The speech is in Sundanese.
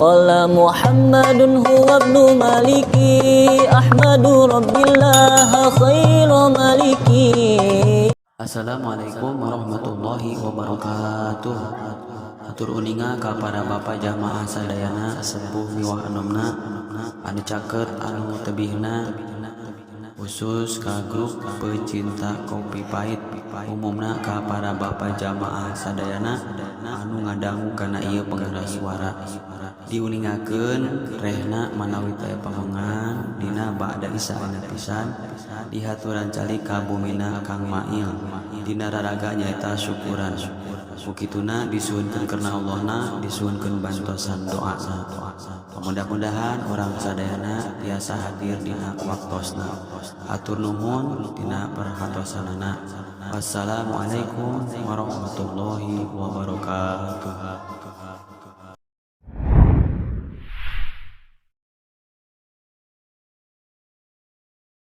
قال محمد هو ابن مالكي أحمد رب الله خير مالكي. Assalamualaikum warahmatullahi wabarakatuh. Hatur uninga ka para bapak jamaah sadayana, sepuh miwah anomna, anu caket anu tebihna, khusus ka grup pecinta kopi pahit, umumna ka para bapak jamaah sadayana anu ngadangu kana ieu pengeras suara. Diuningakeun rehna manawi taya pamengan dina ba'da Isya ayeuna pisan dihaturan calik ka bumina Kang Mail dina raraga nyaeta syukuran. Ku kituna disuhunkeun karena Allahna, disuhunkeun bantosan doana. Mudah-mudahan urang sadayana tiasa hadir dina waktosna. Hatur nuhun dina perhatosanana. Wassalamualaikum warahmatullahi wabarakatuh.